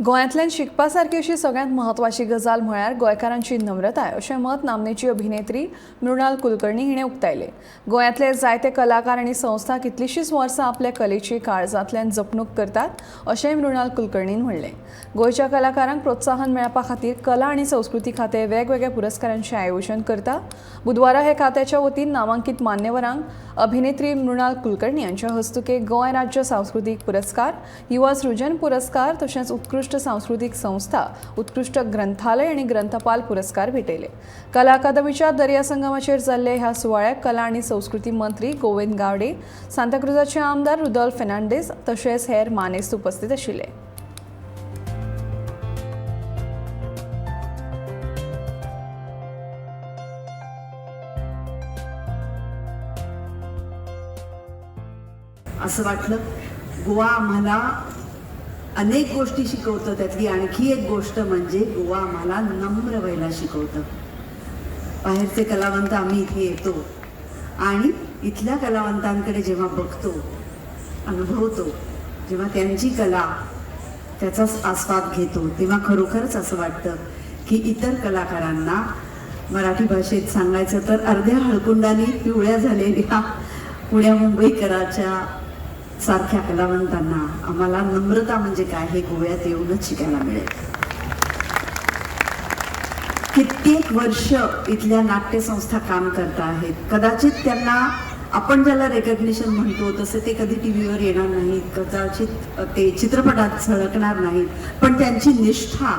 गोंयांतल्यान शिकपा सारकी अशी सगळ्यांत म्हत्वाची गजाल म्हळ्यार गोंयकारांची नम्रताय अशें मत नामनेची अभिनेत्री मृणाल कुलकर्णी हिणें उक्तायलें. गोंयांतले जायते कलाकार आनी संस्था कितलींशींच वर्सां आपल्या कलेची काळजांतल्यान जपणूक करतात अशेंय मृणाल कुलकर्णीन म्हणलें. गोंयच्या कलाकारांक प्रोत्साहन मेळपा खातीर कला आनी संस्कृती खातें वेगवेगळ्या पुरस्कारांचें आयोजन करता. बुधवारा हे खात्याच्या वतीन नामांकीत मान्यवरांक अभिनेत्री मृणाल कुलकर्णी हांच्या हस्तुके गोंय राज्य सांस्कृतीक पुरस्कार, युवा सृजन पुरस्कार तशेंच उत्कृश्ट सांस्कृतीक संस्था, उत्कृश्ट ग्रंथालय आनी ग्रंथपाल पुरस्कार भेटयले. कला अकादमीच्या दर्या संगमाचेर जाल्ले ह्या सुवाळ्याक कला आनी संस्कृती मंत्री गोविंद गावडे, सांताक्रुजाचे आमदार रुदोल्फ फेर्नांडीस तशेंच हेर मानेस्त उपस्थित आशिल्ले. असं वाटलं गोवा आम्हाला अनेक गोष्टी शिकवतं, त्यातली आणखी एक गोष्ट म्हणजे गोवा आम्हाला नम्र व्हायला शिकवतं. बाहेरचे कलावंत आम्ही इथे येतो आणि इथल्या कलावंतांकडे जेव्हा बघतो, अनुभवतो, जेव्हा त्यांची कला त्याचा आस्वाद घेतो तेव्हा खरोखरच असं वाटतं की इतर कलाकारांना मराठी भाषेत सांगायचं तर अर्ध्या हळकुंडाने पिवळ्या झालेल्या पुण्या मुंबईकराच्या सारख्या कलावंतांना आम्हाला नम्रता म्हणजे काय हे गोव्यात येऊनच शिकायला मिळेल. कित्येक वर्ष इथल्या नाट्यसंस्था काम करत आहेत. कदाचित त्यांना आपण ज्याला रेकग्निशन म्हणतो तसे ते कधी टी व्हीवर येणार नाहीत, कदाचित ते चित्रपटात झळकणार नाहीत, पण त्यांची निष्ठा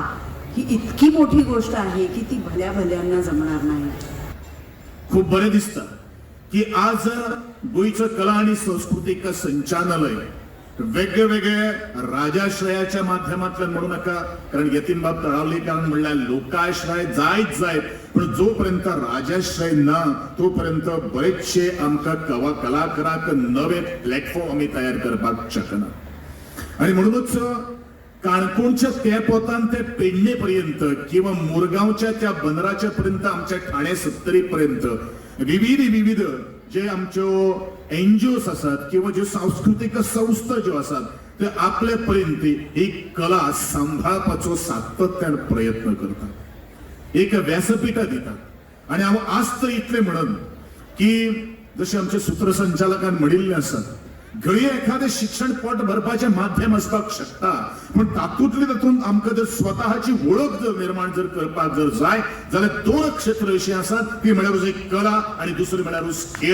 ही इतकी मोठी गोष्ट आहे की ती भल्या भल्यांना जमणार नाही. खूप बरें दिसता की आज गोंयचं कला आणि संस्कृतीक संचालनालय वेगवेगळे राजाश्रयाच्या माध्यमांतल्यान म्हणू नाका, कारण यतीनबाब तळावलेकारान म्हणल्यार लोकाश्रय जायत जायत, पण जोपर्यंत राजाश्रय ना तोपर्यंत बरेचशे आमकां कलाकारांक नवे प्लॅटफॉर्म आमी तयार करपाक शकना. आणि म्हणूनच काणकोणच्या त्या पोतान ते पेडणे पर्यंत किंवा मुरगांवच्या त्या बंदराच्या पर्यंत, आमच्या ठाणे सत्तरी पर्यंत विविध विविध जे आमच्यो एनजीओस आसात किंवा ज्यो सांस्कृतीक संस्था ज्यो आसात ते आपले पर्यंत ही कला सांबाळपाचो सातत्यान प्रयत्न करतात, एक व्यासपीठां दितात. आणि हांव आस्त इतलें म्हणन की जशें आमचे सूत्रसंचालकान म्हणिल्लें आसा, घडये एखादें शिक्षण पोट भरपाचें माध्यम आसपाक शकता, पूण तातूंतले तातूंत आमकां जर स्वतःची वळख जर निर्माण जर करपाक जर जाय जाल्यार दोन क्षेत्र अशीं आसात, ती म्हळ्यारूच एक कला आनी दुसरी म्हळ्यारूच खेळ.